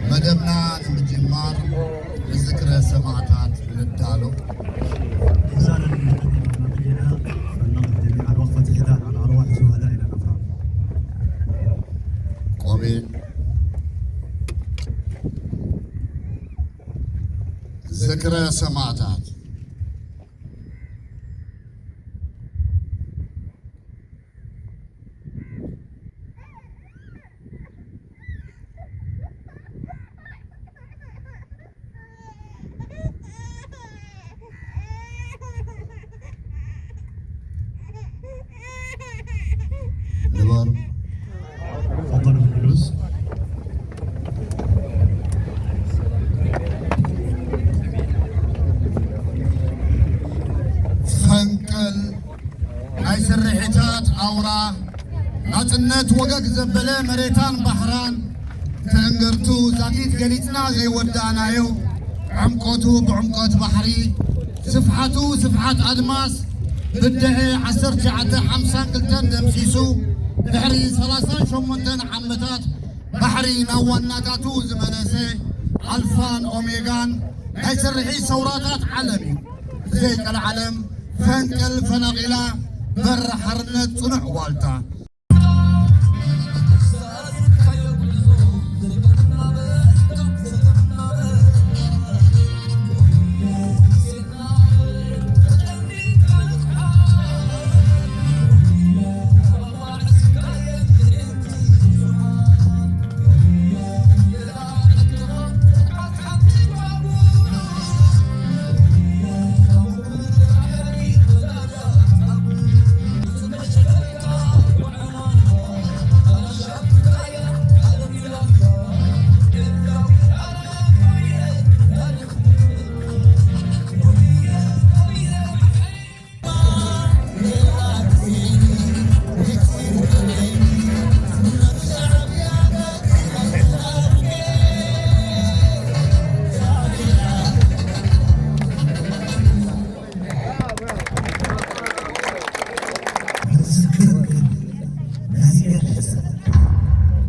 መደብና ንምጅማር ንዝክረ ሰማእታት ንዳሎ። إحسانا للذي مات بنا، فلنقف جميعا وقفة إحداد على أرواح شهدائنا الأبرار. ቆቢዕ። ዝክረ ሰማእታት። ንበር። ተፈضل بالجلوس. ፈንቅል ናይ ስርሒታት ኣውራ፣ ናጽነት ወገግ ዘበለ መሬታን ባሕራን፣ ተንገርቱ ዛጊት ገሊጽና ዘይወዳእናዮ፣ ዕምቆቱ ብዕምቆት ባሕሪ፣ ስፍሓቱ ስፍሓት ኣድማስ፣ ብድዐ ዓሰርተ ትሽዓተ ሓምሳን ክልተን ደምሲሱ፣ ድሕሪ ሰላሳን ሸሞንተን ዓመታት ባሕሪ ናብ ዋናታቱ ዝመለሰ ኣልፋን ኦሜጋን ናይ ስርሒት ሰውራታት ዓለም እዩ። ዘይቀልዓለም ፈንቅል ፈናቒላ በሪ ሓርነት ጽኑዕ ዋልታ።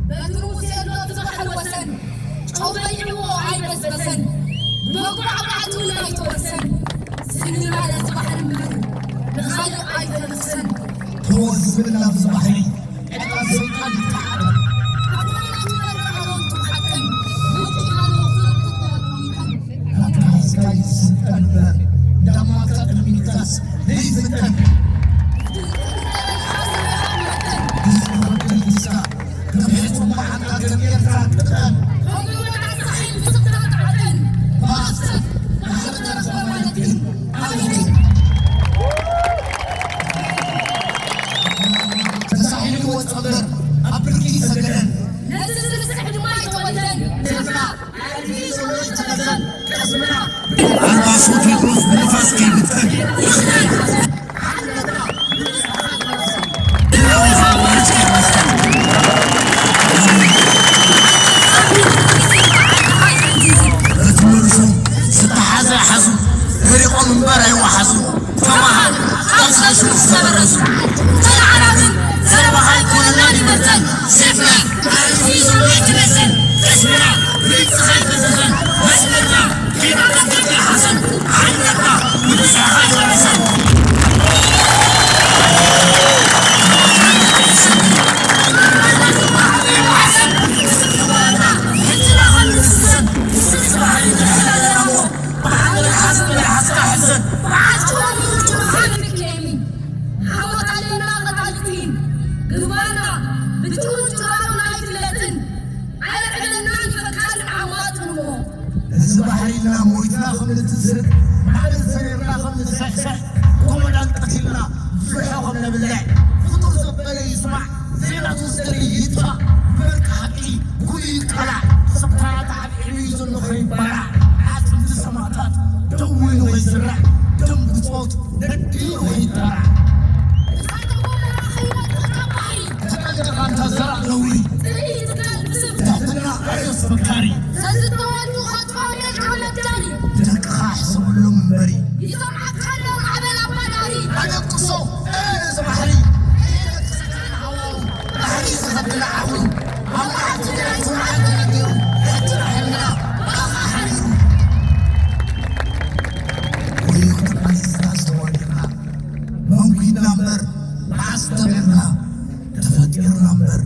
በትሩ ሙሴ ኣሎ እቲ ባሕሪ ወሰን፣ ጨው በሊዕዎ ኣይበስበሰን፣ መጉዓዓዕቱ ኣይተወርሰን፣ ስኒ ማለት ባሕሪ ምድሪ ንኻልእ ኣይተነፍሰን። ተወዝብል ናብዚ ባሕሪ ዕጣ ዘይቃል ይተሓተ። ኣትናናቱ መርዓውን ትውሓጥን፣ ውጭ ያለው ፍርድ ተቆራጥሚታል። ናትካ ሒዝካ ይስጠን እምበር፣ እንዳማልካ ቅድሚትካስ ዘይፍጠን። ንስኻ ተመሊስካ፣ ከም ሕጹብ መዓልታ ከም ኤርትራ ቅጠን። ከምኡ እውን ኣሳሒል ስቕታ ጣዕጠን። ማስተር፣ ማሕበር ተረኽበ ማለት ግን ኣበይን። ተሳሒልዎ ጸንበር ኣብ ብርኪ ሰገደን። ነዚ ዝርስዕ ድማ ኣይተወልደን። ጀግና። ኣልባሶ ቴድሮስ ብንፋስ ከይብተን። ኮነ ብልዕ ፍጡር ዘበለ ይስማዕ፣ ዜና ዝውስደሉ ይጥፋእ። ብመልክ ሓቂ ጉድ ይቀላዕ፣ ሰብካራ ተዓቢዕሉ እዩ ዘሎ ከይባላዕ። ኣጥንቲ ሰማእታት ደው ኢሉ ከይዝራዕ፣ ደም ብጾት ነዲኡ ከይጠራዕ። እሳተ ጎመራ ከይወጽእ ካብ ባሕሪ፣ ተጠንቀቕ ኣንታ ዘራእ ነውሪ። ጽልኢ ትካል ብስም ትሕትና ዕዮስ ፈካሪ። ሰዝተወልዱ ከጥፋ ሜልካ መዳሪ። ደቅኻ ሕሰበሎም እምበሪ። ይሰምዓካ ኣሎ ማዕበል ኣባዳሪ። ኣደቅሶ እረ ነዚ ባሕሪ። ኣየደቅሰካን ሃዋሁ። ባሕሪ ዝኸብላ ዓቕሉ። ኣብ መዓልቲ ግራት ዝመዓል ተነጊሩ። ሕጂ ራሕልና ብኣኻ ሓሪሩ። ወዮ ተቓሊስና ዝተዋደቕና። መንኲድና እምበር መዓስ ተመርና። ተፈጢርና እምበር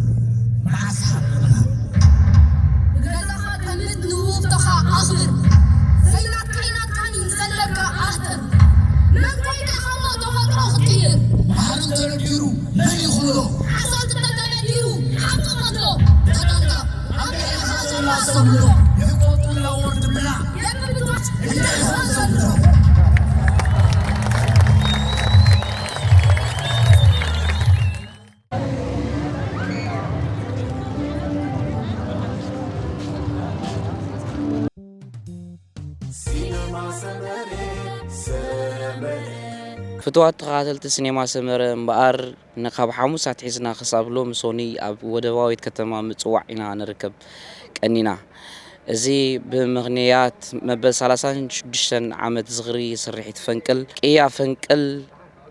መዓስ ሓመምና። ንገዛኻ ጠምት ንውብቶኻ ኣኽብር። ዘይናትካ ኢናትካኒ ዘለካ ኣኽብር። መን ኮይንካ ኢኻ እሞ ተፈጥሮ ክትቅይር? ባሕሪ እንተነዲሩ መን ይኽብሎ? ሓሶት እንተተነዲሩ ሓቂ መግሎ። ተጠንቀቕ ኣብ ልዕሌኻ ዘሎ ኣስተብህሎ። ይቆጡላ ወርድብላ የብልቶች እንታይ ይኾን ዘብሎ? ፍቱዋት ተኸታተልቲ ሲኔማ ሰመረ እምበኣር ንካብ ሓሙስ ኣትሒዝና ክሳብ ሎሚ ሶኒ ኣብ ወደባዊት ከተማ ምጽዋዕ ኢና ንርከብ ቀኒና። እዚ ብምኽንያት መበል ሰላሳን ሽዱሽተን ዓመት ዝኽሪ ስርሒት ፈንቅል ቅያ ፈንቅል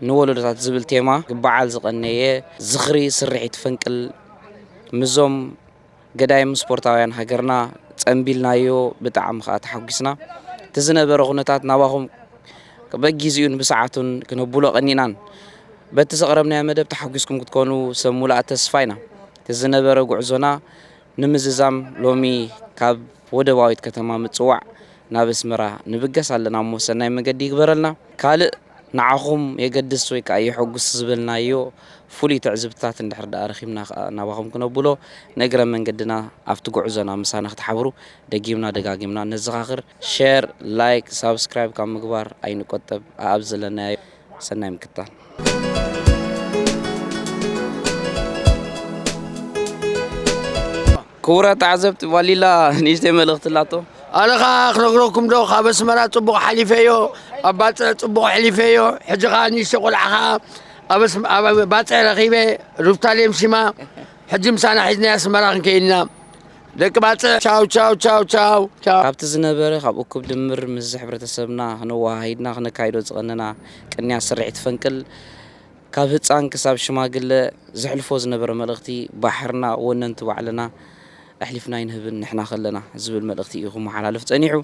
ንወለዶታት ዝብል ቴማ ክበዓል ዝቐነየ ዝኽሪ ስርሒት ፈንቅል ምስዞም ገዳይም ስፖርታውያን ሃገርና ጸንቢልናዮ፣ ብጣዕሚ ከኣ ተሓጒስና። እቲ ዝነበረ ኩነታት ናባኹም በጊዜኡን ብሰዓቱን ክነብሎ ቀኒናን። በቲ ዘቕረብናዮ መደብ ተሓጒስኩም ክትኮኑ ሰብ ሙሉኣት ተስፋ ኢና። እቲ ዝነበረ ጉዕዞና ንምዝዛም ሎሚ ካብ ወደባዊት ከተማ ምጽዋዕ ናብ ኣስመራ ንብገስ ኣለና እሞ ሰናይ መገዲ ይግበረልና። ካልእ ንዓኹም የገድስ ወይ ከኣ የሐጉስ ዝበልናዮ ፍሉይ ትዕዝብትታት እንድሕር ደኣ ረኺብና ከኣ ናባኹም ክነብሎ ንእግረ መንገድና ኣብቲ ጉዕዞና ምሳና ክትሓብሩ ደጊምና ደጋጊምና ነዘኻኽር። ሸር፣ ላይክ፣ ሳብስክራይብ ካብ ምግባር ኣይንቆጠብ። ኣብ ዘለናዮ ሰናይ ምክትታል። ክቡራት ተዓዘብቲ፣ ቫሊላ ንእሽተይ መልእኽቲ ኣላቶ። ኣነ ኸኣ ክነግረኩም ዶ፣ ካብ ኣስመራ ጽቡቕ ሓሊፈዮ፣ ኣብ ባጽዕ ጽቡቕ ኣሕሊፈዮ። ሕጂ ኸኣ ንእሽተይ ቆልዓ ኸኣ ኣብ ኣስ-፣ ኣብ ባጽዕ ረኺበ፣ ሩፍታሌም ሽማ። ሕጂ ምሳና ሒዝናያ ኣስመራ ክንከይድ ኢና። ደቂ ባጽዕ፣ ቻው፣ ቻው፣ ቻው፣ ቻው፣ ቻው። ካብቲ ዝነበረ፣ ካብ እኩብ ድምር ምስዚ ሕብረተሰብና ክነወሃሂድና ክነካይዶ ዝቐነና ቅንያት ስርሒት ፈንቅል፣ ካብ ህጻን ክሳብ ሽማግለ ዘሕልፎ ዝነበረ መልእኽቲ፣ ባሕርና ወነንቲ ባዕልና ኣሕሊፍና ኣይንህብን ንሕና ከለና ዝብል መልእኽቲ እዩ ክመሓላለፍ ጸኒሑ።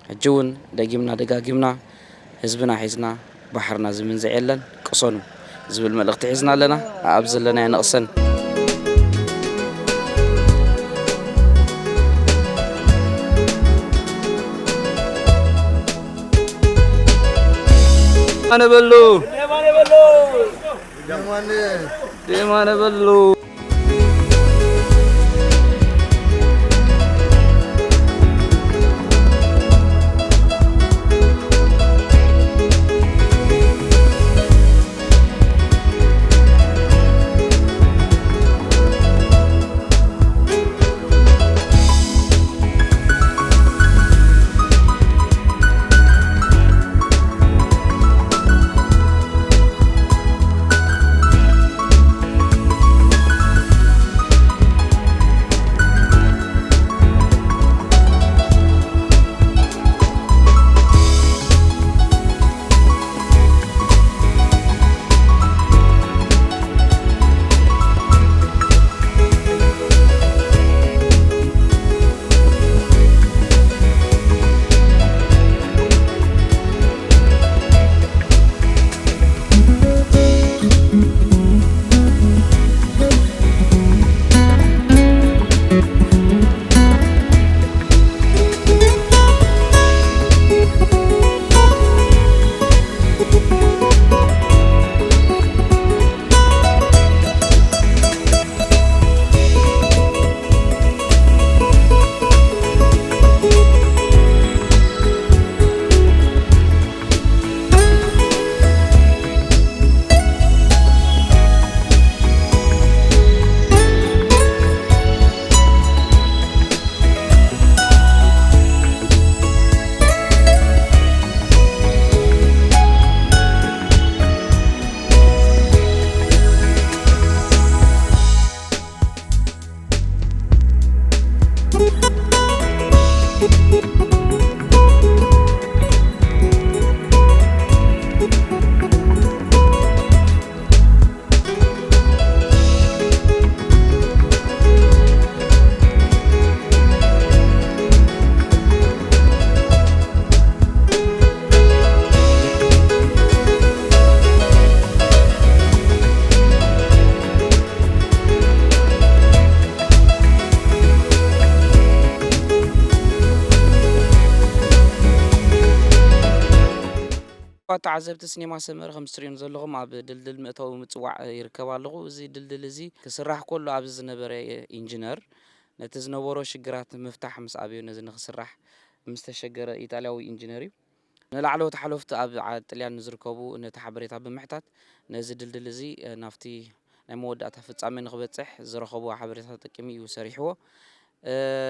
ሕጂ እውን ደጊምና ደጋጊምና ህዝብና ሒዝና ባሕርና ዝምንዝዕ የለን፣ ቅሰኑ ዝብል መልእኽቲ ሒዝና ኣለና። ኣብ ዘለናዮ ንቕሰን። ኣነ በሉ። ደማነ በሉ። ተዓዘብቲ ሲኔማ ሰመረ፣ ከም እትሪኡን ዘለኹም ኣብ ድልድል መእተዊ ምጽዋዕ ይርከብ ኣለኹ። እዚ ድልድል እዚ ክስራሕ ከሎ ኣብዚ ዝነበረ ኢንጂነር ነቲ ዝነበሮ ሽግራት ምፍታሕ ምስ ኣብዮ ነዚ ንኽስራሕ ምስ ተሸገረ ኢጣልያዊ ኢንጂነር እዩ። ንላዕለዎት ሓለፍቲ ኣብ ዓ-፣ ጥልያን ንዝርከቡ ነቲ ሓበሬታ ብምሕታት ነዚ ድልድል እዚ፣ እ፣ ናብቲ ናይ መወዳእታ ፍጻሜ ንኽበጽሕ ዝረኸቦ ሓበሬታ ተጠቂሙ እዩ ሰሪሕዎ።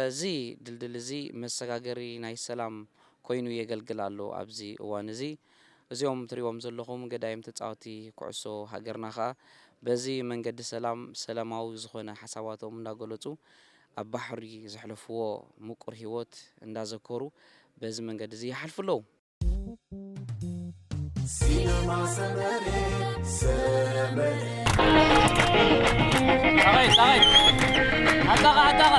እዚ ድልድል እዚ መሰጋገሪ ናይ ሰላም ኮይኑ የገልግል ኣሎ ኣብዚ እዋን እዚ። እዚኦም ትሪእዎም ዘለኹም ገዳይም ተጻወቲ ኩዕሶ ሃገርና ኸኣ በዚ መንገዲ ሰላም ሰላማዊ ዝኾነ ሓሳባቶም እንዳገለጹ ኣብ ባሕሪ ዘሕለፍዎ ምቁር ህይወት እንዳዘከሩ በዚ መንገዲ እዚ ይሓልፉ ኣለዉ። ሲነማ ሰመረ፣ ሰመረ። ጣቓይ፣ ጣቓይ። ኣጣቓ፣ ኣጣቓ።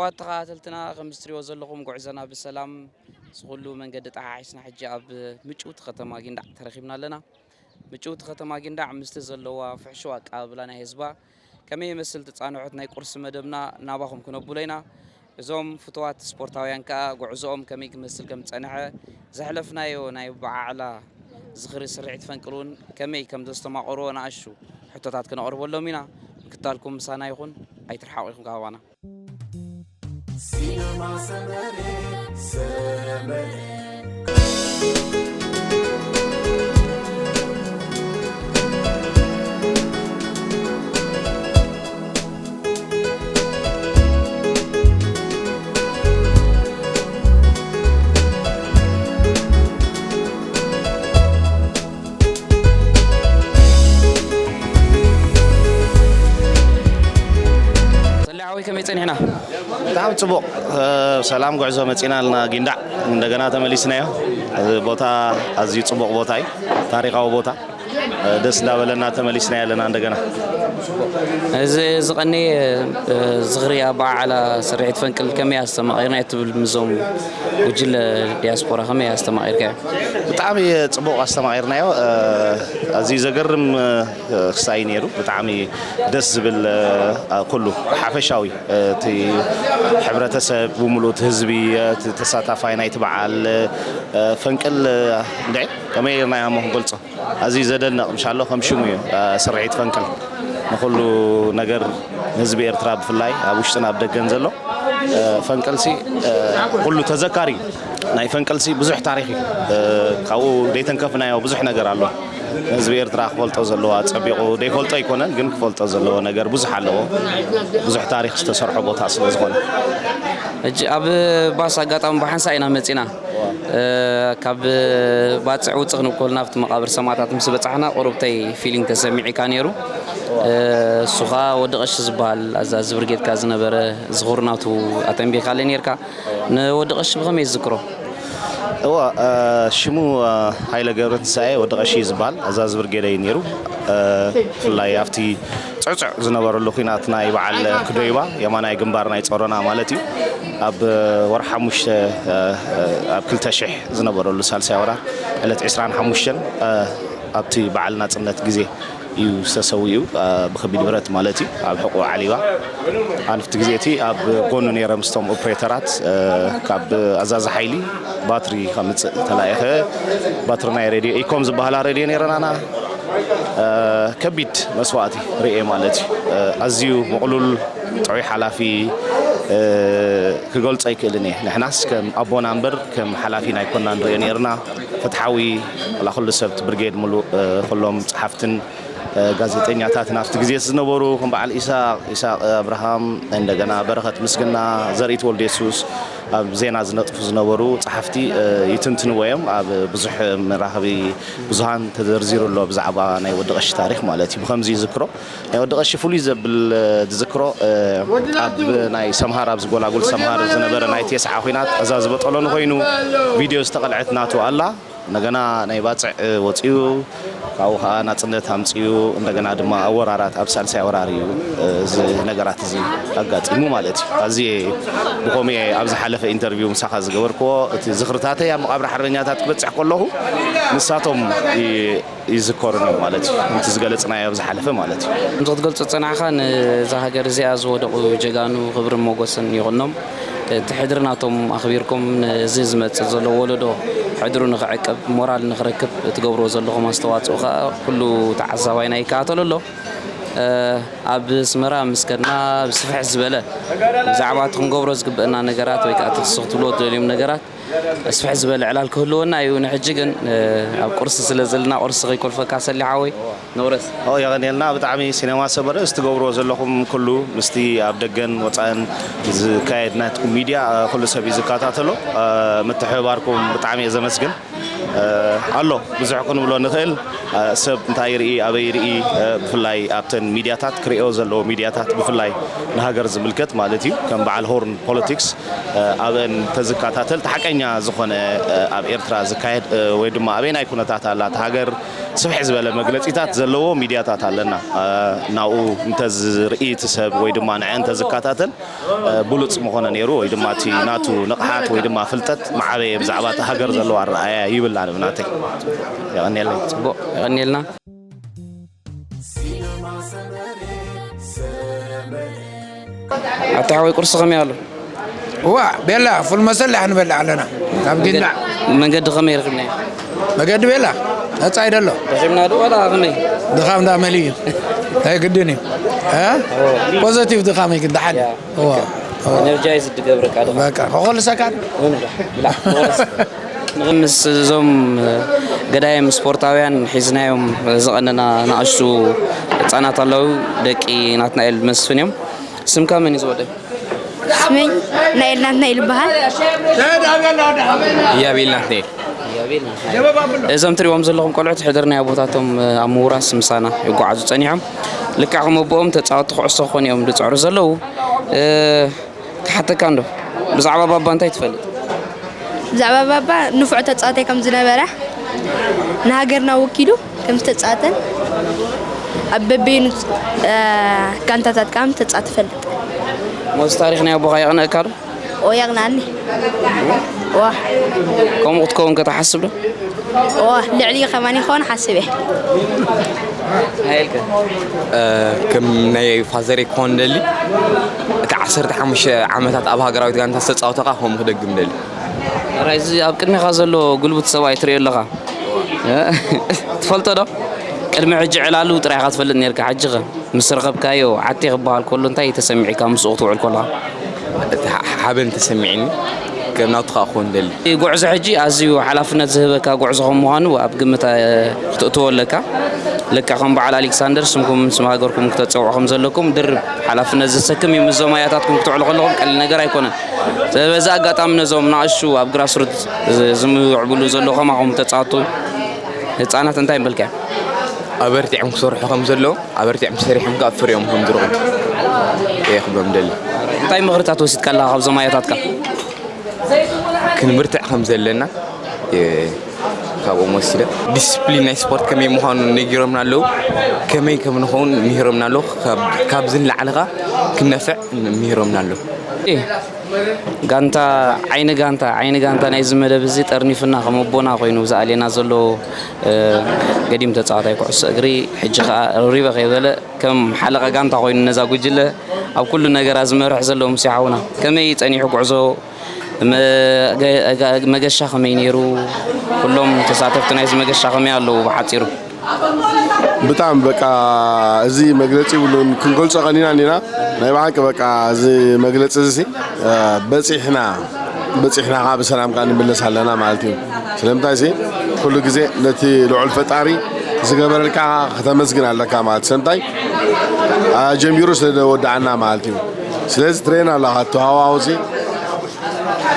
ክቡራት ተኸታተልትና፣ ከም እትሪእዎ ዘለኹም፣ ጉዕዞና ብሰላም፣ እዚ ኩሉ መንገዲ ጠሓሒስና ሕጂ ኣብ ምጭውቲ ከተማ ጊንዳዕ ተረኺብና ኣለና። ምጭውቲ ከተማ ጊንዳዕ ምስቲ ዘለዋ ፍሕሹው ኣቀባብላ ናይ ህዝባ፣ ከመይ ይመስል ትጻንሖት ናይ ቁርሲ መደብና ናባኹም ክነብሎ ኢና። እዞም ፍቱዋት ስፖርታውያን ከኣ ጉዕዞኦም ከመይ ክመስል ከም ዝጸንሐ፣ ዘሕለፍናዮ ናይ ኣበዓዕላ ዝኽሪ ስርሒት ፈንቅል እውን ከመይ ከም ዘስተማቐርዎ ንኣሽቱ ሕቶታት ክነቕርበሎም ኢና። ምክታልኩም ምሳና ይኹን፣ ኣይትርሓቑ ኢኹም ካባና። ሲነማ ሰመረ፣ ሰመረ። ሰላም ሓወይ፣ ከመይ ጸኒሕና? ብጣዕሚ ጽቡቕ፣ እ፣ ሰላም ጉዕዞ መጺና ኣለና ጊንዳዕ። እንደገና ተመሊስናዮ። እዚ ቦታ ኣዝዩ ጽቡቕ ቦታ እዩ። ታሪኻዊ ቦታ። እ፣ ደስ እንዳበለና ተመሊስና ኣለና እንደገና። እዚ ዝቐነየ፣ እ፣ ዝኽሪ ኣበዓዕላ ስርሒት ፈንቅል ከመይ ኣስተማቒርና ትብል? ምዞም ጉጅለ ዲያስፖራ ከመይ ኣስተማቒርካዮ? ብጣዕሚ ጽቡቕ ኣስተማቒርናዮ። እ፣ ኣዝዩ ዘገርም፣ እ፣ ክሳይ ነይሩ። ብጣዕሚ ደስ ዝብል፣ እ፣ ኩሉ ሓፈሻዊ፣ እ፣ እቲ ሕብረተሰብ ብምሉእ፣ እቲ ህዝቢ፣ እ፣ እቲ ተሳታፋይ ናይቲ በዓል፣ እ፣ ፈንቅል፣ እ፣ እንድዒ ከመይ ጌርና እሞ ክንገልጾ? ኣዝዩ ዘደንቕ ምሻሎ፣ ከም ሽሙ እዩ፣ እ፣ ስርሒት ፈንቅል ንኹሉ ነገር ንህዝቢ ኤርትራ ብፍላይ ኣብ ውሽጥን ኣብ ደገን ዘሎ፣ እ፣ ፈንቅልሲ፣ እ፣ ኩሉ ተዘካሪ እዩ። ናይ ፈንቅልሲ ብዙሕ ታሪኽ እዩ። እ፣ ካብኡ ዘይተንከፍናዮ ብዙሕ ነገር ኣሎ። ህዝቢ ኤርትራ ክፈልጦ ዘለዎ፣ ኣጸቢቑ ዘይፈልጦ ኣይኮነን፣ ግን ክፈልጦ ዘለዎ ነገር ብዙሕ ኣለዎ። ብዙሕ ታሪኽ ዝተሰርሖ ቦታ ስለ ዝኾነ። ሕጂ ኣብ ባስ ኣጋጣሚ ብሓንሳእ ኢና መጺና። እ፣ ካብ ባጽዕ ውጽእ ክንብል ከለና ኣብቲ መቓብር ሰማእታት ምስ በጻሕና ቁሩብተይ ፊሊንግ ተሰሚዑካ ነይሩ። እ፣ እሱ ኸኣ ወዲ ቀሺ ዝበሃል ኣዛዚ ብርጌድካ ዝነበረ ዝኽሩ ናቱ ኣተንቢኻለይ ነይርካ። ንወዲ ቀሺ ብኸመይ ዝዝክሮ? እወ፣ እ፣ ሽሙ፣ እ፣ ሃይለ ገብረትንሳኤ ወዲ ቀሺ እዩ ዝበሃል። ኣዛዚ ብርጌድ እዩ ነይሩ። እ፣ ብፍላይ ኣብቲ ጽዕጹዕ ዝነበረሉ ኲናት ናይ በዓል ክዶይባ፣ የማናይ ግንባር ናይ ጾሮና ማለት እዩ። ኣብ ወርሒ ሓሙሽተ፣ እ፣ ኣብ ክልተ ሽሕ ዝነበረሉ ሳልሳይ ወራር ዕለት ዕስራን ሓሙሽተን፣ እ፣ ኣብቲ በዓል ናጽነት ግዜ እዩ ዝተሰዊኡ፣ እ፣ ብኸቢድ ብረት ማለት እዩ፣ ኣብ ሕቖ ዓሊባ። ኣንፍቲ ግዜ እቲ ኣብ ጎኑ ነይረ ምስቶም ኦፕሬተራት፣ እ፣ ካብ ኣዛዚ ሓይሊ ባትሪ ከምጽእ ተላኢኸ፣ ባትሪ ናይ ሬድዮ ኢኮም ዝበሃላ ሬድዮ ነይረናና። እ፣ ከቢድ መስዋእቲ ርእየ ማለት እዩ። እ፣ ኣዝዩ ምቕሉል ጥዑይ ሓላፊ፣ እ፣ ክገልጾ ኣይክእልን እየ። ንሕናስ ከም ኣቦና እምበር ከም ሓላፊ ናይ ኮና ንርእዮ ነይርና። ፍትሓዊ፣ ዋላ ኩሉ ሰብ እቲ ብርጌድ ምሉእ፣ እ፣ ኩሎም ጸሓፍትን፣ እ፣ ጋዜጠኛታትን ኣብቲ ግዜ ዝነበሩ ከም በዓል ኢሳቕ፣ ኢሳቕ ኣብርሃም፣ እንደገና በረኸት ምስግና፣ ዘርኢት ወልደ የሱስ፣ ኣብ ዜና ዝነጥፉ ዝነበሩ ጸሓፍቲ፣ እ፣ ይትንትንዎ እዮም። ኣብ ብዙሕ መራኸቢ ብዙሃን ተዘርዚሩ ኣሎ ብዛዕባ ናይ ወዲ ቀሺ ታሪኽ ማለት እዩ። ብኸምዚ ይዝክሮ። ናይ ወዲ ቀሺ ፍሉይ ዘብል፣ እ፣ ዝዝክሮ፣ እ፣ ኣብ ናይ ሰምሃር ኣብ ዝጎላጉል ሰምሃር ዝነበረ ናይ ቴስዓ ኲናት ኣዛዚ በጠሎኒ ኮይኑ ቪድዮ ዝተቐልዐት ናቱ ኣላ። እንደገና ናይ ባጽዕ፣ እ፣ ወጺኡ፣ ካብኡ ኸኣ ናጽነት ኣምጺኡ፣ እንደገና ድማ ኣብ ወራራት፣ ኣብ ሳልሳይ ወራር እዩ፣ እ፣ እዚ ነገራት እዚ ኣጋጢሙ ማለት እዩ። ኣዝየ ብኸምኡ እየ ኣብ ዝሓለፈ ኢንተርቪው ምሳኻ ዝገበርክዎ፣ እቲ ዝኽርታተይ ኣብ መቓብር ሓርበኛታት ክበጽሕ ከለኹ ንሳቶም ይ-፣ ይዝከሩኒ ማለት እዩ። እቲ ዝገለጽናዮ ኣብ ዝሓለፈ ማለት እዩ። ከምዚ ክትገልጾ ዝጸናሕካ፣ ነዛ ሃገር እዚኣ ዝወደቑ ጀጋኑ ክብርን ሞገስን ይኹኖም። እቲ ሕድሪ ናቶም ኣኽቢርኩም ነዚ ዝመጽእ ዘሎ ወለዶ ሕድሩ ንኽዕቅብ፣ ሞራል ንኽረክብ እትገብርዎ ዘለኹም ኣስተዋጽኦ ከኣ ኩሉ ተዓዛባይና ይከታተሎ ኣሎ። እ፣ ኣብ ኣስመራ ምስ ከድና ብስፍሕ ዝበለ ብዛዕባ እቲ ክንገብሮ ዝግበአና ነገራት ወይ ከኣ እቲ ክትብሎ ትደልዮም ነገራት ስፍሕ ዝበለ ዕላል ክህልወና እዩ። ንሕጂ ግን፣ እ፣ ኣብ ቁርሲ ስለ ዘለና ቁርሲ ከይኮልፈካ ሰሊ ሓወይ ንቑረስ። ኦ፣ የቐንየልና ብጣዕሚ ሲነማ ሰመረ፣ እዚ ትገብርዎ ዘለኹም ኩሉ ምስቲ ኣብ ደገን ወጻእን ዝካየድ ናትኩም ሚድያ፣ እ፣ ኩሉ ሰብ እዩ ዝከታተሎ። እ፣ ምትሕብባርኩም ብጣዕሚ እየ ዘመስግን። ኣሎ። ብዙሕ ክንብሎ ንኽእል። ሰብ እንታይ ይርኢ፣ ኣበይ ይርኢ፣ ብፍላይ ኣብተን ሚድያታት ክርእዮ ዘለዎ ሚድያታት፣ ብፍላይ ንሃገር ዝምልከት ማለት እዩ፣ ከም በዓል ሆርን ፖለቲክስ ኣብአን ተዝከታተል፣ ሓቀኛ ዝኾነ ኣብ ኤርትራ ዝካየድ ወይ ድማ ኣበየናይ ኩነታት ኣላ እታ ሃገር፣ ስፍሕ ዝበለ መግለፂታት ዘለዎ ሚድያታት ኣለና። ናብኡ እንተዝርኢ እቲ ሰብ ወይ ድማ ንዐ እንተዝከታተል፣ ብሉፅ ምኾነ ነይሩ፣ ወይ ድማ እቲ ናቱ ንቕሓት ወይ ድማ ፍልጠት ምዓበየ፣ ብዛዕባ እቲ ሃገር ዘለዎ ኣረኣእያ ይብላን ብናተይ። የቐንየለይ። ጽቡቕ፣ የቐንየልና። ኣታ ሓወይ፣ ቁርሲ ከመይ ኣሎ? እዋ፣ ቤላ ፉል መሰል ዳሕ ንበልዕ ኣለና። ካብ ጊና። መንገዲ ከመይ ረኺብናዮ? መገዲ ቤላ ነጻ ኣይደሎ። ረኺብና ዶ ዋላ ከመይ? ድኻም ዳ መሊኡ። ናይ ግድን እዩ። እ? ፖዘቲቭ ድኻም እዩ ግን ደሓን። ያ። እዋ፣ እዋ። ኤነርጃይዝ ድገብረካ ዶ? በቃ፣ ከኾልሰካ ዶ? ውን ዶ? ብላ፣ ከኾልስ። ምስ እዞም ገዳይም ስፖርታውያን ሒዝናዮም ዝቐነና ንኣሽቱ ህጻናት ኣለዉ። ደቂ ናትናኤል መስፍን እዮም። ስምካ መን እዩ ዝወደይ? ስመይ ናኤል ናትናኤል ይበሃል። እያቤል ናትናኤል። እዞም ትሪእዎም ዘለኹም ቆልዑት ሕድሪ ናይ ኣቦታቶም ኣብ ምውራስ ምሳና ይጓዓዙ ጸኒሖም። ልክዕ ከም ኣቦኦም ተጻወትቲ ኩዕሶ ክኾኑ እዮም ዝጽዕሩ ዘለዉ። እ፣ ክሓተካ እንዶ፣ ብዛዕባ ባባ እንታይ ትፈልጥ? ብዛዕባ ባባ ንፉዕ ተጻዋታይ ከም ዝነበረ፣ ንሃገርና ወኪሉ ከም ዝተጻወተን ኣብ በበይኑ፣ እ፣ ጋንታታት ከኣ ከም ዝተጻወተ እፈልጥ። ሞዚ ታሪኽ ናይ ኣቦኻ የቕንአካ ዶ? ኦ፣ የቕንኣኒ። ዋ። ከምኡ ክትከውን ከ ትሓስብ ዶ? ዋ፣ ልዕሊኡ ከማን ይኸውን ሓስብ እየ። ሃይልከ? እ፣ ከም ናይ ፋዘረይ ክኾን ደሊ፣ እቲ ዓሰርተ ሓሙሽተ ዓመታት ኣብ ሃገራዊት ጋንታ ዝተጻወተኻ ከምኡ ክደግም ደሊ። ራይ፣ እዚ ኣብ ቅድሜኻ ዘሎ ጉልቡት ሰብኣይ ትሪኦ ኣለኻ? እ? ትፈልጦ ዶ? ቅድሚ ሕጂ ዕላሉ ጥራይ ኢኻ ትፈልጥ ነርካ፣ ሕጂ ኸ? ምስ ረኸብካዮ ዓቴ ክበሃል ከሎ እንታይ ተሰሚዕካ ምስኡ ክትውዕል ከለኻ? እቲ ሓ-፣ ሓበን ተሰሚዕኒ፣ ከም ናቱ ከኣ ክኾን ደሊ። ጉዕዞ ሕጂ ኣዝዩ ሓላፍነት ዝህበካ ጉዕዞ ከም ምዃኑ ኣብ ግምት፣ እ፣ ክተእትዎ ኣለካ። ልክዕ ከም በዓል ኣሌክሳንደር ስምኩም ስም ሃገርኩም ክተጸውዑ ከም ዘለኩም ድርብ ሓላፍነት ዘሰክም እዩ። ምስዞም ኣያታትኩም ክትውዕሉ ከለኹም ቀሊል ነገር ኣይኮነን። ስለዚ በዚ ኣጋጣሚ ነዞም ንኣሽቱ ኣብ ግራስሩት ዝ-፣ ዝምዕብሉ ዘለዉ ከማኹም ተጻወቱ ህጻናት እንታይ ምበልካዮም? ኣበርቲዖም ክሰርሑ ከም ዘለዎም፣ ኣበርቲዖም ሰሪሖም ከኣ ፍሬኦም ከም ዝረኽቡ እየ ክብሎም ደሊ። እንታይ ምኽርታት ወሲድካ ኣለኻ ካብዞም ኣያታትካ? ክንብርትዕ ከም ዘለና እየ ካብኦም ወሲደ። ዲስፕሊን ናይ ስፖርት ከመይ ምዃኑ ነጊሮምና ኣለዉ። ከመይ ከም ንኸውን ምሂሮምና ኣለዉ። ካብ፣ ካብዚ ንላዕሊ ኸኣ ክነፍዕ ምሂሮምና ኣለዉ። እ፣ ጋንታ፣ ዓይኒ ጋንታ፣ ዓይኒ ጋንታ ናይዚ መደብ እዚ ጠርኒፍና ከም ኣቦና ኮይኑ ዝኣልየና ዘሎ፣ እ፣ ገዲም ተጻዋታይ ኩዕሶ እግሪ፣ ሕጂ ኸኣ ሪበ ከይበለ ከም ሓለቓ ጋንታ ኮይኑ ነዛ ጉጅለ ኣብ ኩሉ ነገራ ዝመርሕ ዘሎ ሙሴ ሓውና፣ ከመይ ጸኒሑ ጉዕዞ? መገ-፣ መገሻ ከመይ ነይሩ? ኩሎም ተሳተፍቲ ናይዚ መገሻ ከመይ ኣለዉ ብሓጺሩ? ብጣዕሚ በቃ እዚ መግለጺ እውን ክንገልጾ ቀኒና እንዲና። ናይ ብሓቂ በቃ እዚ መግለጺ እዚ፣ እ፣ በጺሕና፣ በጺሕና ከዓ ብሰላም ከዓ ንምለስ ኣለና ማለት እዩ። ስለምንታይ እዚ ኩሉ ግዜ ነቲ ልዑል ፈጣሪ ዝገበረልካ ከተመስግን ኣለካ ማለት። ስለምንታይ፣ እ፣ ጀሚሩ ስለ ወድኣና ማለት እዩ። ስለዚ ትሬን ኣለኻ፣ እቲ ሃዋህው እዚ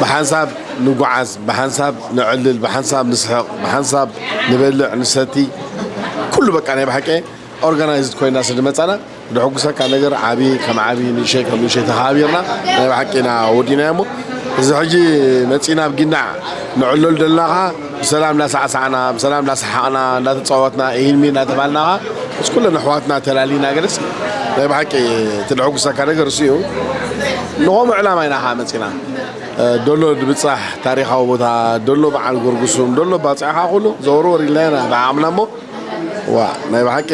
ብሓንሳብ ንጓዓዝ፣ ብሓንሳብ ንዕልል፣ ብሓንሳብ ንስሕቕ፣ ብሓንሳብ ንበልዕ ንሰቲ፣ ኩሉ በቃ ናይ ብሓቂ ኦርጋናይዝድ ኮይና ስለ ዝመጻና፣ ዘሐጉሰካ ነገር ዓቢ ከም ዓቢ፣ ንእሸይ ከም ንእሸይ ተኸባቢርና ናይ ብሓቂ ኢና ወዲናዮ እሞ፣ እዚ ሕጂ መጺና ኣብ ጊናዕ ንዕለሉ ዘለና ኸኣ ብሰላም እንዳሳዕሳዕና፣ ብሰላም እንዳሰሓቕና፣ እንዳተጻወትና፣ ኢሂን ሚሂን እንዳተባልና ኸኣ ምስ ኩለን ኣሕዋትና ተላሊና ገለስ ናይ ብሓቂ እቲ ዘሐጉሰካ ነገር እሱ እዩ። ንኸምኡ ዕላማ ኢና ኸኣ መጺና። እ፣ ዶሎ ድብጻሕ ታሪኻዊ ቦታ፣ ዶሎ በዓል ጎርጉሱም፣ ዶሎ ባጽዕኻ ኩሉ ዘወርወር ኢልና ኢና ብዓቕምና እሞ፣ ዋ፣ ናይ ብሓቂ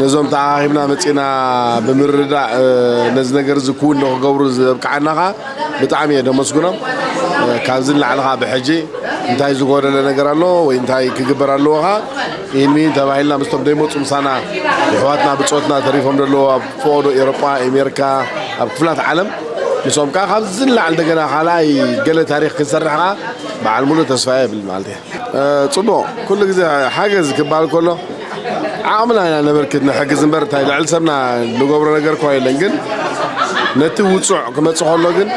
ነዞም ተኣኻኺብና መጺና ብምርዳእ፣ እ፣ ነዚ ነገር እዚ ክውን ንኽገብሩ ዘብቅዓና ኸኣ ብጣዕሚ እየ ደመስግኖም። እ፣ ካብዚ ንላዕሊ ኸኣ ብሕጂ እንታይ ዝጎደለ ነገር ኣሎ ወይ እንታይ ክግበር ኣለዎ ኸኣ ኢንሚን ተባሂልና ምስቶም ደይመጹ ምሳና የሕዋትና ብጾትና ተሪፎም ዘለዉ ኣብ ፈቐዶ ኤውሮጳ፣ ኣሜሪካ፣ ኣብ ክፍላት ዓለም ንሶም ከኣ ካብዚ ንላዕሊ እንደገና ካልኣይ ገለ ታሪኽ ክንሰርሕ ከኣ በዓል ሙሉእ ተስፋ እየ እብል ማለት እየ። እ፣ ጽቡቕ፣ ኩሉ ግዜ ሓገዝ ክበሃል ከሎ ዓቕምና ኢና ነበርክት ነሕግዝ እምበር እንታይ ልዕሊ ሰብና ንገብሮ ነገር እኳ የለን። ግን ነቲ ውጹዕ ክመጽእ ከሎ ግን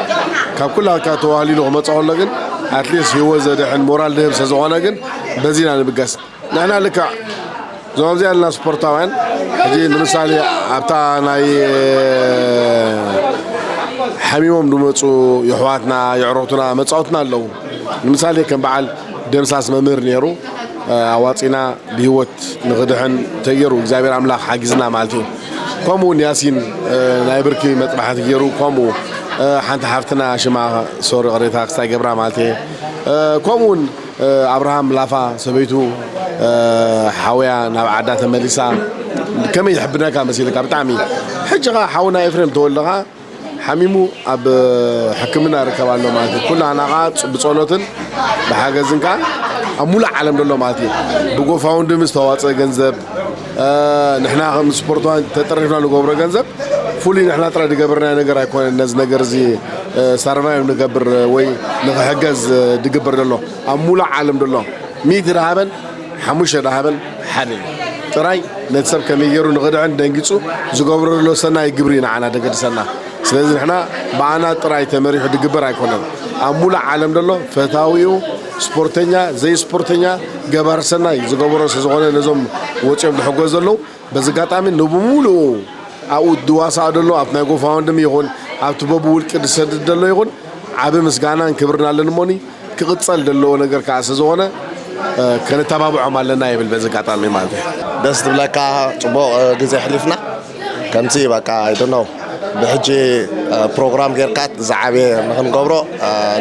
ካብ ኩላትካ ተዋህሊሉ ክመጽእ ከሎ ግን ኣትሊስት ህይወት ዘድሕን ሞራል ድህብ ስለዝኾነ ግን በዚና ንብገስ። ንሕና ልክዕ እዞም ኣብዚ ያለና ስፖርታውያን ሕጂ ንምሳሌ ኣብታ ናይ ሓሚሞም ዝመፁ የሕዋትና የዕሮትና መፃወትና ኣለዉ። ንምሳሌ ከም በዓል ደምሳስ መምህር ነይሩ፣ ኣዋፂና ብህይወት ንኽድሕን ተገይሩ እግዚኣብሔር ኣምላኽ ሓጊዝና ማለት እዩ። ከምኡ እውን ያሲን ናይ ብርኪ መጥባሕቲ ገይሩ፣ ከምኡ ሓንቲ ሓፍትና ሽማ ሶሪ ቅሬታ ክስታይ ገብራ ማለት እየ። ከምኡ እውን ኣብርሃም ላፋ ሰበይቱ ሓውያ ናብ ዓዳ ተመሊሳ። ከመይ ይሕብነካ መሲልካ ብጣዕሚ። ሕጂ ኸዓ ሓውና ኤፍሬም ተወልደ ኸዓ ሓሚሙ ኣብ ሕክምና ይርከብ ኣሎ ማለት እዩ። ኩላና ኸዓ ብጸሎትን ብሓገዝን ከኣ ኣብ ሙሉእ ዓለም ዘሎ ማለት እዩ። ብጎፋውንድሚ ዝተዋጸ ገንዘብ፣ ንሕና ከም ስፖርታውያን ተጠሪፍና ንገብሮ ገንዘብ ፍሉይ ንሕና ጥራይ ዝገበርናዮ ነገር ኣይኮነን። ነዚ ነገር እዚ ሰርቫይቭ ንገብር ወይ ንኽሕገዝ ዝግበር ዘሎ ኣብ ሙሉእ ዓለም ዘሎ ሚእቲ ደሃበን ሓሙሽተ ደሃበን ሓደ እዩ። ጥራይ ነቲ ሰብ ከመይ ገይሩ ንኽድሕን ደንጊጹ ዝገብሮ ዘሎ ሰናይ ግብሪ ንዓና ደገድሰና። ስለዚ ንሕና ብኣና ጥራይ ተመሪሑ ዝግበር ኣይኮነን። ኣብ ሙሉእ ዓለም ዘሎ ፈታዊኡ ስፖርተኛ፣ ዘይስፖርተኛ፣ ገባር ሰናይ ዝገበሮ ስለዝኾነ ነዞም ወፂኦም ዝሕጎ ዘለዉ በዚ ኣጋጣሚ ንብሙሉኡ ኣብኡ ዝዋሳእ ዘሎ ኣብቲ ናይ ጎፋወንድም ይኹን ኣብቲ በብውልቂ ዝሰድድ ዘሎ ይኹን ዓቢ ምስጋናን ክብርን ኣለኒ እሞኒ ክቕጸል ዘለዎ ነገር ከኣ ስለዝኾነ ከነተባብዖም ኣለና ይብል በዚ ኣጋጣሚ ማለት እዩ። ደስ ትብለካ። ፅቡቕ ግዜ ኣሕሊፍና ከምዚ በቃ ኣይደኖ ብሕጂ ፕሮግራም ጌርካ ዝዓበየ ንክንገብሮ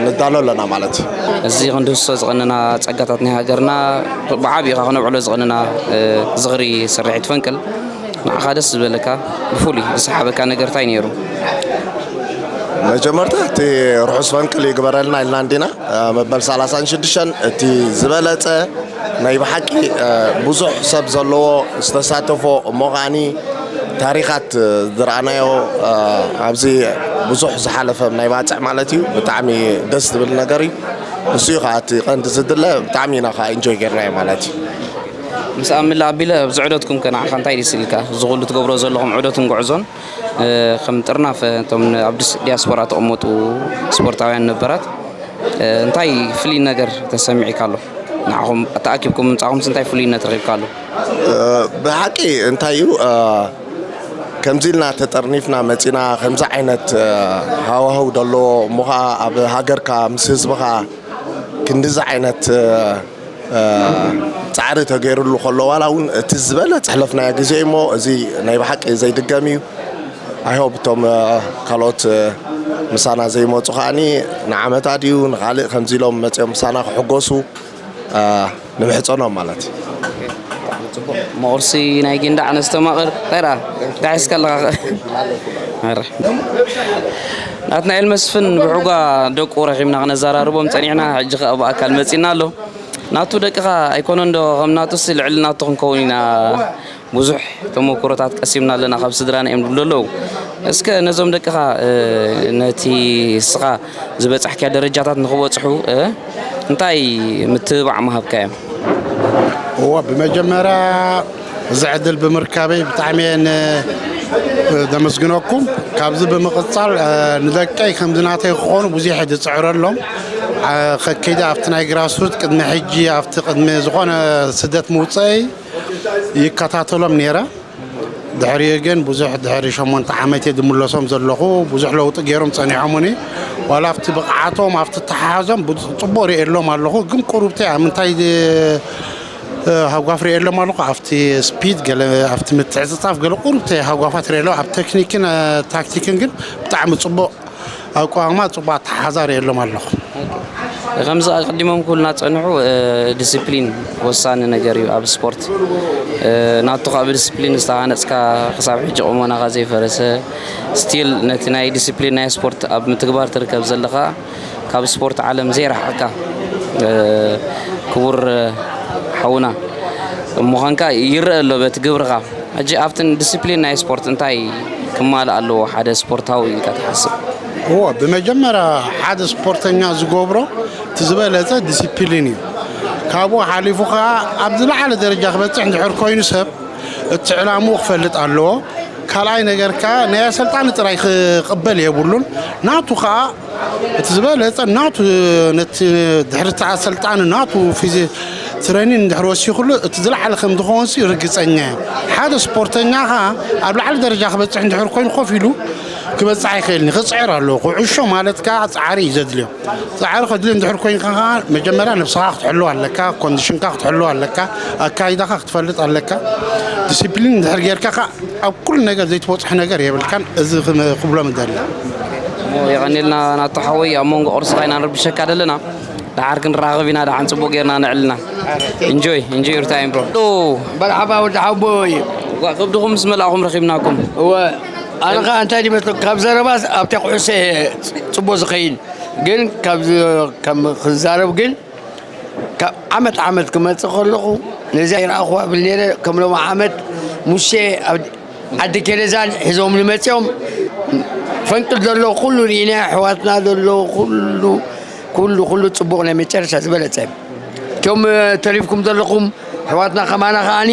ንዳሎ ኣለና ማለት እዩ። እዚ ክንድህስሶ ዝቐነና ጸጋታት ናይ ሃገርና ብዓብዩ ከነብዕሎ ዝቐነና ዝኽሪ ስርሒት ፈንቅል ንዓኻ ደስ ዝበለካ ብፍሉይ ዝሰሓበካ ነገር እንታይ ነይሩ? መጀመርታ እቲ ርሑስ ፈንቅል ይግበረልና ኢልና እንዲና መበል ሰላሳን ሽዱሽተን እቲ ዝበለፀ ናይ ብሓቂ ብዙሕ ሰብ ዘለዎ ዝተሳተፎ እሞ ከዓኒ ታሪኻት ዝረኣናዮ ኣብዚ ብዙሕ ዝሓለፈ ናይ ባፅዕ ማለት እዩ። ብጣዕሚ ደስ ዝብል ነገር እዩ። ንሱ እዩ ከዓ እቲ ቀንዲ ዝድለ። ብጣዕሚ ኢና ከዓ ኢንጆይ ጌርናዮ ማለት እዩ። ምስ ኣምላ ኣቢለ ኣብዚ ዑደትኩም ከ ንዓኻ እንታይ ደስ ኢልካ? እዚ ኩሉ ትገብሮ ዘለኹም ዑደትን ጉዕዞን ከም ጥርናፈ እቶም ኣብ ዲያስፖራ ተቐመጡ ስፖርታውያን ነበራት እንታይ ፍልይ ነገር ተሰሚዕካ ኣሎ? ንዓኹም ተኣኪብኩም ምምጻኹምስ እንታይ ፍሉይነት ረኺብካ ኣሎ? ብሓቂ እንታይ እዩ ከምዚ ኢልና ተጠርኒፍና መፂና ከምዚ ዓይነት ሃዋህው ዘለዎ እሞ ከዓ ኣብ ሃገርካ ምስ ህዝብኻ ክንዲዚ ዓይነት ፃዕሪ ተገይሩሉ ከሎ ዋላ እውን እቲ ዝበለፀ ሕለፍናዮ ግዜ እሞ እዚ ናይ ብሓቂ ዘይድገም እዩ። ኣይሆብ እቶም ካልኦት ምሳና ዘይመፁ ከዓኒ ንዓመታ ድዩ ንካልእ ከምዚ ኢሎም መፅኦም ምሳና ክሕጎሱ ንምሕፀኖም ማለት እዩ። መቑርሲ ናይ ጊንዳዕ ነስተማቕር እንታይ ደኣ እንታይ ሒዝካ ኣለኻ? ናትናኤል መስፍን ብሕጓ ደቁ ረኺብና ክነዘራርቦም ጸኒሕና ሕጂ ከኣ ብኣካል መጺና ኣሎ። ናቱ ደቅኻ ኣይኮነን ዶ ከም ናቱስ ልዕሊ ናቱ ክንከውን ኢና ብዙሕ ተመኩሮታት ቀሲምና ኣለና ካብ ስድራና እዮም ዝብሉ ዘለዉ። እስከ ነዞም ደቅኻ ነቲ እስኻ ዝበጻሕካዮ ደረጃታት ንኽበጽሑ እንታይ ምትብባዕ ምሃብካዮም? እወ ብመጀመርያ እዚ ዕድል ብምርካበይ ብጣዕሚ እየ ዘመስግነኩም። ካብዚ ብምቕፃል ንደቀይ ከምዚ ናተይ ክኾኑ ብዙሕ እየ ዝፅዕረሎም። ከከይደ ኣብቲ ናይ ግራስሩት ቅድሚ ሕጂ ኣብቲ ቅድሚ ዝኾነ ስደት ምውፀይ ይከታተሎም ነይረ። ድሕሪኡ ግን ብዙሕ ድሕሪ ሸሞንተ ዓመት እየ ዝምለሶም ዘለኹ። ብዙሕ ለውጢ ገይሮም ፀኒሖምኒ። ዋላ ኣብቲ ብቕዓቶም ኣብቲ ተሓሓዞም ፅቡቕ ርእየሎም ኣለኹ። ግን ቁሩብተይ ኣብ ምንታይ ሃጓፍ ርእየሎም ኣለኹ ኣብቲ ስፒድ ገለ ኣብቲ ምትዕፅፃፍ ገለ ቁሩብተይ ሃጓፋት ርእየሎም ኣብ ቴክኒክን ታክቲክን ግን ብጣዕሚ ፅቡቕ ኣቋማ ፅቡቅ ኣተሓሓዛ ርእየሎም ኣለኹ። ከምዚ ኣቀዲሞም ክብሉና ዝፀንሑ ዲስፕሊን ወሳኒ ነገር እዩ ኣብ ስፖርት። ናቱ ከዓ ብዲስፕሊን ዝተሃነፅካ ክሳብ ሕጂ ቁመናኻ ዘይፈረሰ ስቲል ነቲ ናይ ዲስፕሊን ናይ ስፖርት ኣብ ምትግባር ትርከብ ዘለኻ ካብ ስፖርት ዓለም ዘይረሓቕካ ክቡር ሓውና ምዃንካ ይረአ ኣሎ በቲ ግብርኻ። ሕጂ ኣብቲ ዲስፕሊን ናይ ስፖርት እንታይ ክማልእ ኣለዎ ሓደ ስፖርታዊ ኢልካ ትሓስብ? እዎ ብመጀመርያ ሓደ ስፖርተኛ ዝገብሮ እቲ ዝበለፀ ዲስፕሊን እዩ። ካብኡ ሓሊፉ ከዓ ኣብ ዝለዓለ ደረጃ ክበፅሕ እንድሕር ኮይኑ ሰብ እቲ ዕላምኡ ክፈልጥ ኣለዎ። ካልኣይ ነገር ከኣ ናይ ኣሰልጣኒ ጥራይ ክቕበል የብሉን። ናቱ ከኣ እቲ ዝበለጸ ናቱ፣ ነቲ ድሕሪ እቲ ኣሰልጣኒ ናቱ ፊዚ-፣ ትሬኒን እንድሕር ወሲኹሉ እቲ ዝለዓለ ከም ዝኾንሲ ርግጸኛ እየ። ሓደ ስፖርተኛ ከኣ ኣብ ላዕሊ ደረጃ ክበጽሕ እንድሕር ኮይኑ ኮፍ ኢሉ ክበጽሕ ኣይኽእልን እዩ። ክጽዕር ኣለዎ። ኩዕሾ ማለት ከኣ ጻዕሪ እዩ ዘድልዮ። ጻዕሪ ከድልዮ እንድሕር ኮይንካ ከኣ መጀመርያ ነብስኻ ክትሕልው ኣለካ፣ ኮንዲሽንካ ክትሕልው ኣለካ፣ ኣካይዳኻ ክትፈልጥ ኣለካ። ዲሲፕሊን እንድሕር ጌርካ ከኣ ኣብ ኩሉ ነገር ዘይትበጽሖ ነገር የብልካን። እዚ ክም-፣ ክብሎ ምደሊ። እሞ የቐኒልና ናቱ ሓወይ፣ ኣብ መንጎ ቁርስኻ ኢና ንርብሸካ ዘለና። ደሓር ክንራኸብ ኢና፣ ደሓን ጽቡቕ ጌርና ንዕልና። ኢንጆይ፣ ኢንጆይ ዩር ታይም ብሮ። መርሓባ ወዲ ሓቦይ። ዋ፣ ከብድኹም ምስ መልኣኹም ረኺብናኩም። እወ፣ ኣነ ኸኣ እንታይ ድመስለኩም፣ ካብ ዘረባስ ኣብታ ኩዕሶ እየ ጽቡቕ ዝኸይድ። ግን ካብ ዝ-፣ ከም ክዛረብ ግን ካብ ዓመት ዓመት ክመጽእ ከለኹ ነዚኣ ይረኣኹዋ ብል ነይረ። ከም ሎሚ ዓመት ሙሴ ኣብ ዓዲ ኬለዛን ሒዞም ንመጽኦም ፈንቅል ዘሎ ኩሉ ርኢና፣ ኣሕዋትና ዘሎ ኩሉ፣ ኩሉ፣ ኩሉ ጽቡቕ ናይ መጨረሻ ዝበለጸ። እቶም ተሪፍኩም ዘለኹም ኣሕዋትና ከማና ከኣኒ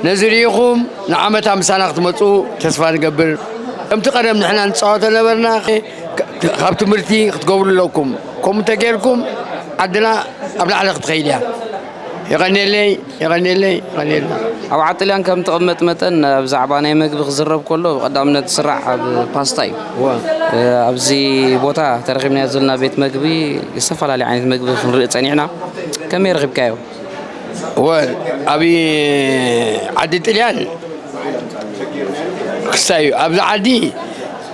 ነዚ ርኢኹም ንዓመታ ምሳና ክትመጹ ተስፋ ንገብር። ከምቲ ቀደም ንሕና ንጻወቶ ነበርና፣ ካብ ትምህርቲ ክትገብሩ ኣለኩም። ከምኡ እንተጌርኩም ዓድና ኣብ ላዕሊ ክትኸይድ እያ። የቐንየለይ፣ የቐንየለይ፣ የቐንየለይ። ኣብ ዓጥልያን ከም ትቕመጥ መጠን ብዛዕባ ናይ መግቢ ክዝረብ ከሎ ብቐዳምነት ዝስራዕ ኣብ ፓስታ እዩ። እወ። እ፣ ኣብዚ ቦታ ተረኺብናዮ ዘለና ቤት መግቢ ዝተፈላለየ ዓይነት መግቢ ክንርኢ ጸኒሕና። ከመይ ረኺብካዮ? እወ፣ ኣብ ዓዲ ጥልያን ክስታይ እዩ። ኣብዚ ዓዲ፣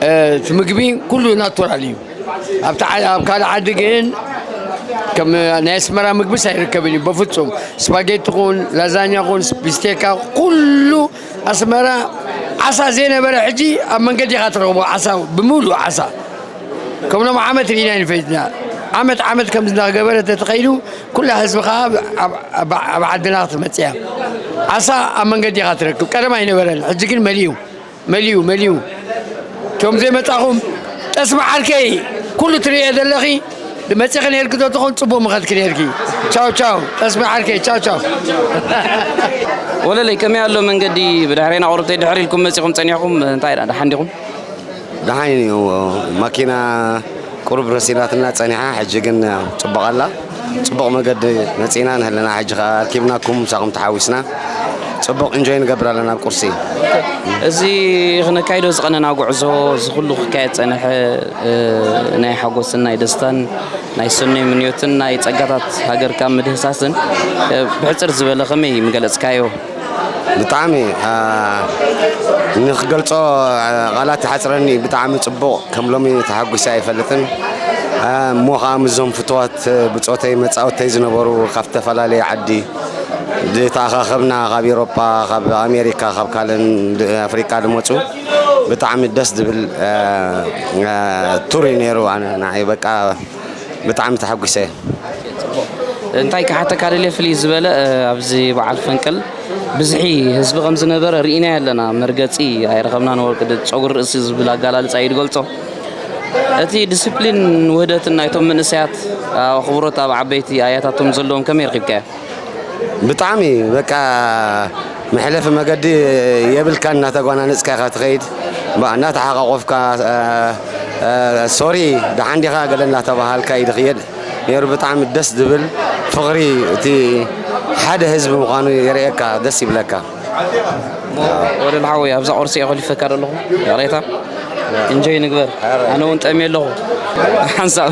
እ፣ እቲ ምግቢ ኩሉ ናቹራል እዩ። ኣብቲ ዓ-፣ ኣብ ካልእ ዓዲ ግን ከም ናይ ኣስመራ ምግብስ ኣይርከብን እዩ በፍጹም። ስፓጌቲ ኹን፣ ላዛኛ ኹን፣ ቢስቴካ፣ ኩሉ ኣስመራ ዓሳ ዘይነበረ ሕጂ ኣብ መንገዲ ኢኻ ትረኽቦ። ዓሳ ብምሉእ ዓሳ። ከም ሎም ዓመት ርኢና ይንፈይድና። ዓመት ዓመት ከምዚ እናገበረ ተተኸይዱ ኩላ ህዝቢ ኸዓ ኣብ፣ ኣብ፣ ኣብ ዓድና ክትመጽእ እያ። ዓሳ ኣብ መንገዲ ኢኻ ትረክብ። ቀደም ኣይነበረን። ሕጂ ግን መሊኡ፣ መሊኡ፣ መሊኡ። እቶም ዘይመጻኹም ጠስሚ ዓርከይ፣ ኩሉ ትርእዮ ዘለኺ፣ መጺኺ ነይርኪ ዶ ትኾን ጽቡቕ ምኸድኪ ነይርኪ። ቻው፣ ቻው። ጠስሚ ዓርከይ፣ ቻው፣ ቻው። ወለለይ፣ ከመይ ኣሎ መንገዲ? ብድሕሬና ቁሩብተይ ድሕር ኢልኩም መጺኹም ጸኒሕኩም፣ እንታይ ደኣ፣ ደሓን ዲኹም? ደሓን እዩ። ማኪና ቁሩብ ረሲናትና ጸኒሓ፣ ሕጂ ግን ጽቡቕ ኣላ። ጽቡቕ መገዲ መጺና ንህለና፣ ሕጂ ኸኣ ኣርኪብናኩም፣ ምሳኹም ተሓዊስና ጽቡቕ ኢንጆይ ንገብር ኣለና ኣብ ቁርሲ። እዚ ክነካይዶ ዝቐነና ጉዕዞ፣ እዚ ኩሉ ክካየድ ጸንሐ፣ እ፣ ናይ ሓጎስን ናይ ደስታን ናይ ሰኖይ ምንዮትን ናይ ጸጋታት ሃገርካ ምድህሳስን፣ እ፣ ብሕጽር ዝበለ ከመይ ምገለጽካዮ? ብጣዕሚ፣ አ፣ ንኽገልጾ፣ አ፣ ቃላት ይሓጽረኒ። ብጣዕሚ ጽቡቕ፣ ከም ሎሚ ተሓጒሰ ኣይፈልጥን። አ፣ እሞ ኸኣ ምስዞም ፍቱዋት ብጾተይ መጻወተይ ዝነበሩ ካብ ዝተፈላለየ ዓዲ፣ ዝተኣኻኸብና ካብ ኤውሮጳ፣ ካብ ኣሜሪካ፣ ካብ ካልእን ኣፍሪቃ ዝመጹ፣ ብጣዕሚ ደስ ዝብል፣ አ፣ አ፣ ቱር እዩ ነይሩ። ኣነ ንዓይ በቃ ብጣዕሚ ተሓጒሰ። እንታይ ክሓተካ ደልየ፣ ፍልይ ዝበለ፣ እ፣ ኣብዚ በዓል ፈንቅል ብዝሒ ህዝቢ ከም ዝነበረ ርኢናዮ ኣለና። መርገጺ ኣይረኸብናን፣ ወርቂ ድ-፣ ጸጉሪ ርእሲ ዝብል ኣገላልጻ እዩ ዝገልጾ። እቲ ዲስፕሊን ውህደትን ናይቶም መንእሰያት ኣኽብሮት ኣብ ዓበይቲ ኣያታቶም ዘለዎም ከመይ ረኺብካዮ? ብጣዕሚ በቃ መሕለፊ መገዲ የብልካን፣ እናተጓናነጽካ ኢኻ ትኸይድ። ባ-፣ እናተሓቋቖፍካ፣ እ፣ እ፣ ሶሪ፣ ደሓን ዲኻ ገለ እናተባሃልካ እዩ ዝኽየድ ነይሩ። ብጣዕሚ ደስ ዝብል ፍቕሪ፣ እቲ ሓደ ህዝቢ ምዃኑ የርእየካ፣ ደስ ይብለካ። ወለል ሓወይ፣ ኣብዛ ቁርሲ እየ ኮሊፈካ ዘለኹ። ይቕሬታ። ኢንጆይ ንግበር። ኣነ እውን ጠምየ ኣለኹ። ሓንሳብ።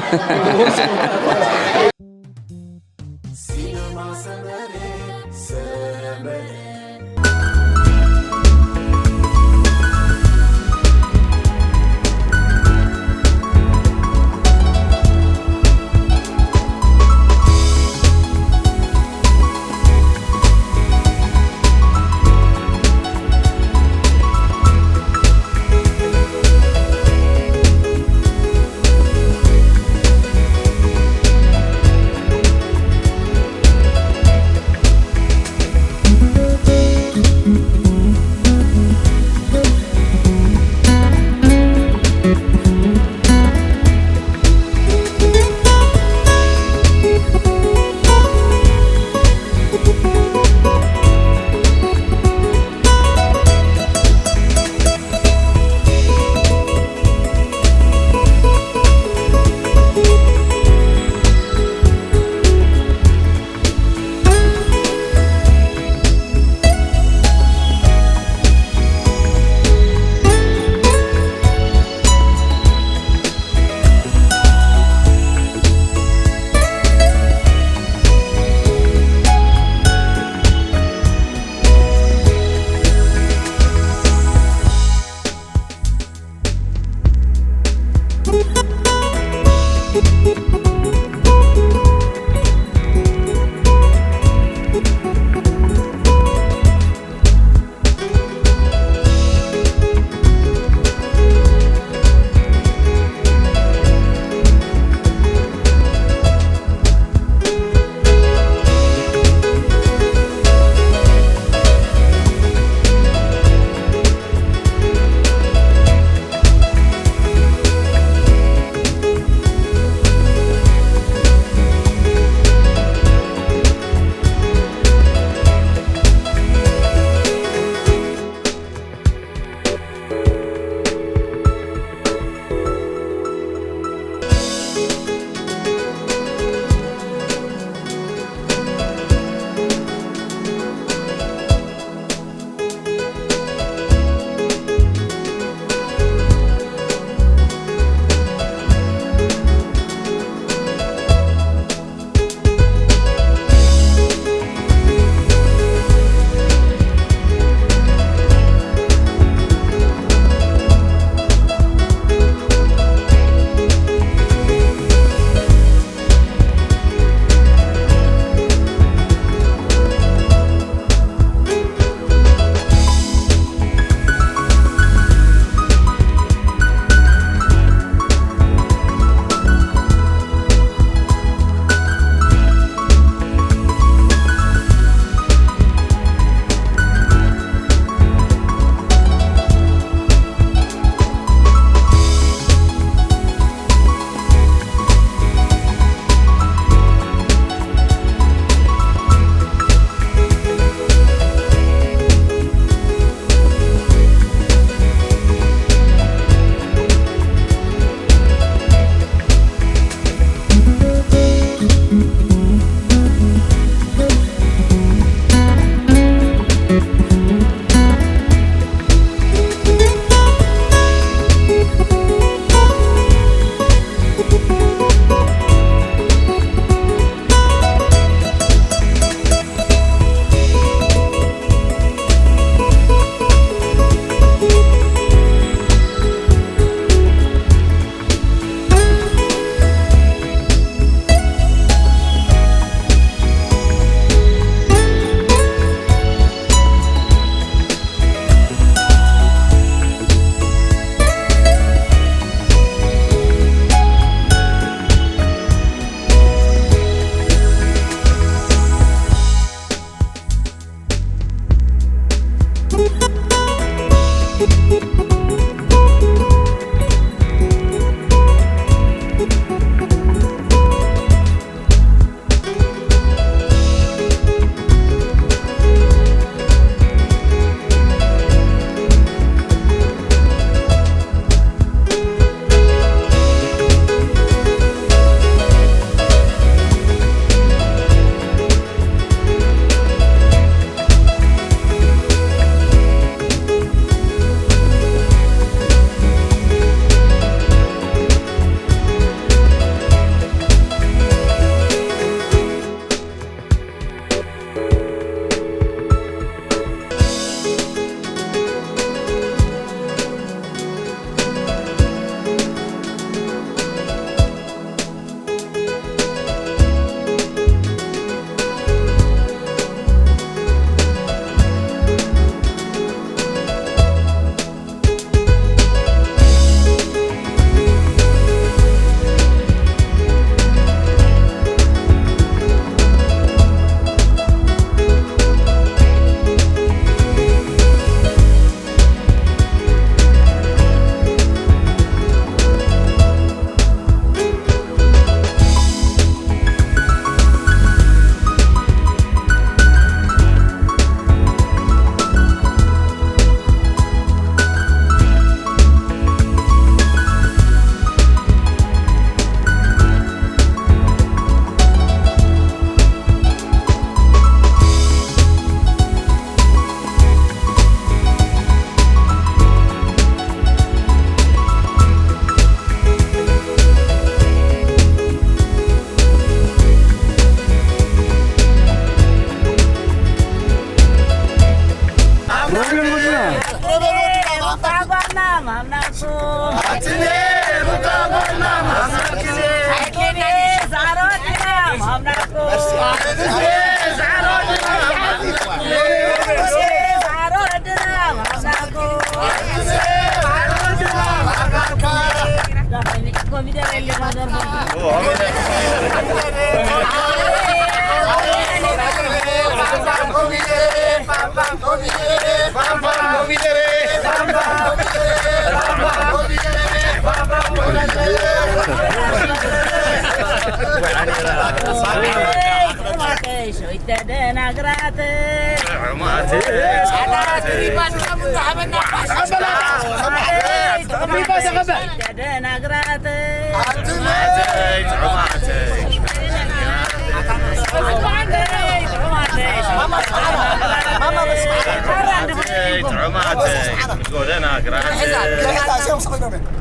ተደናግራት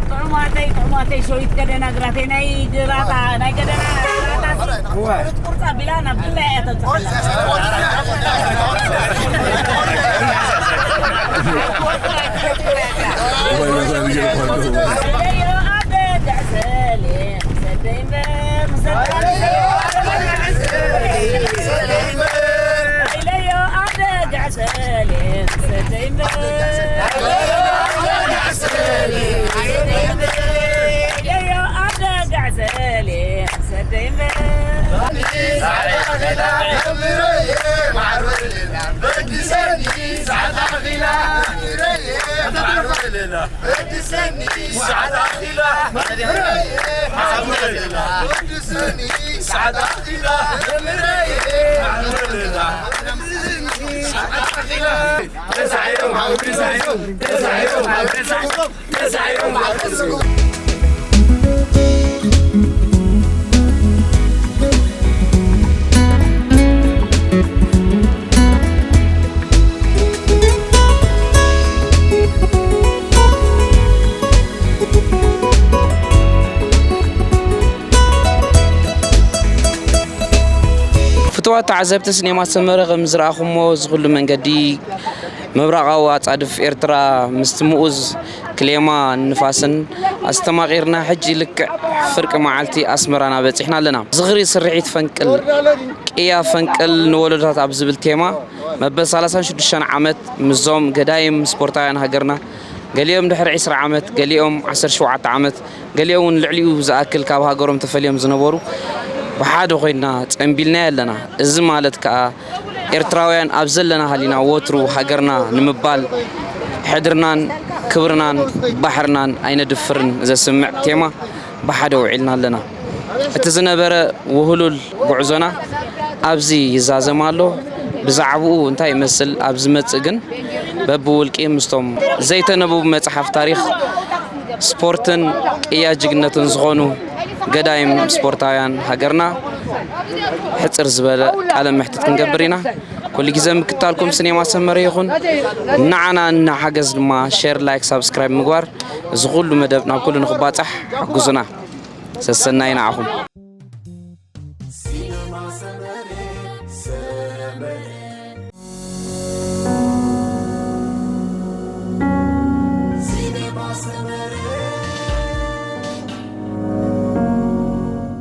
ጥዑማተይ ጥዑማተይ ሸዊት ከደና ግራተይ ናይ ግራታ ናይ ገደና ግራታ ቁርጻ ቢላ ናብ ድላ እያ ተብጽሓ። ፍቱዋት ተዓዘብቲ ሲኔማ ሰመረ፣ ከም ዝረኣኹሞ እዚ ኩሉ መንገዲ ምብራቓዊ ኣጻድፍ ኤርትራ ምስቲ ምኡዝ ክሌማ ንፋስን ኣስተማቒርና፣ ሕጂ ልክዕ ፍርቂ መዓልቲ ኣስመራና በጺሕና ኣለና። ዝኽሪ ስርሒት ፈንቅል፣ ቅያ ፈንቅል ንወለዶታት ኣብ ዝብል ቴማ፣ መበል ሰላሳን ሽዱሽተን ዓመት ምስዞም ገዳይም ስፖርታውያን ሃገርና፣ ገሊኦም ድሕሪ ዕስራ ዓመት፣ ገሊኦም ዓሰርተ ሸውዓተ ዓመት፣ ገሊኦም እውን ልዕሊኡ ዝኣክል ካብ ሃገሮም ተፈልዮም ዝነበሩ፣ ብሓደ ኮይንና ጸንቢልናዮ ኣለና። እዚ ማለት ከኣ ኤርትራውያን ኣብ ዘለና ሃሊና ወትሩ ሃገርና ንምባል ሕድርናን ክብርናን ባሕርናን ኣይነድፍርን ዘስምዕ ቴማ ብሓደ ውዒልና ኣለና። እቲ ዝነበረ ውህሉል ጉዕዞና ኣብዚ ይዛዘም ኣሎ። ብዛዕባኡ እንታይ ይመስል ኣብ ዝመጽእ ግን በብውልቂ ምስቶም ዘይተነበቡ መጽሓፍ ታሪኽ ስፖርትን ቅያ ጅግነትን ዝኾኑ ገዳይም ስፖርታውያን ሃገርና ሕጽር ዝበለ ቃለ መሕትት ክንገብር ኢና። ኩሉ ግዜ ምክታልኩም ስኔማ ሰመረ ይኹን። ንዓና ንሓገዝ ድማ ሼር፣ ላይክ፣ ሳብስክራይብ ምግባር፣ እዚ ኩሉ መደብ ናብ ኩሉ ንኽባጻሕ ሓግዙና። ሰሰናይ ንዓኹም።